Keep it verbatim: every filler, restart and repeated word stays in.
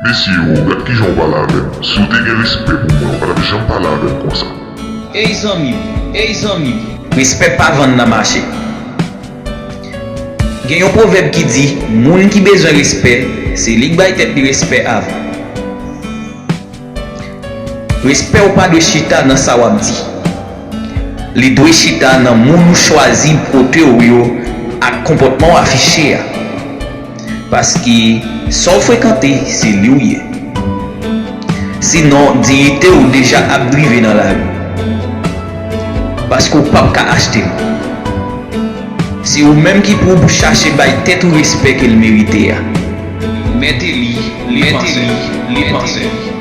Mesye, o, gad kijan w pale avè m. Si w te gen respè pou mwen, ou pa t ap janm pale avè m konsa. Ey zanmi m, ey zanmi m. Respè pa vann nan mache. Gen yon pwovèb ki di, moun ki bezwen respè, se li k bay tèt li respè avan. Respè w pa dwe chita nan sa w ap di. Li dwe chita nan moun ou chwazi pote w yo ak konpòtman w afiche a. Paske sa w frekante, se li w ye. Sinon, diyite w deja ap drive nan lari. Paske w p ap ka achte l. Se ou menm ki pou chache bay tèt ou respè ke l merite a. Mèt li, li panse, li panse.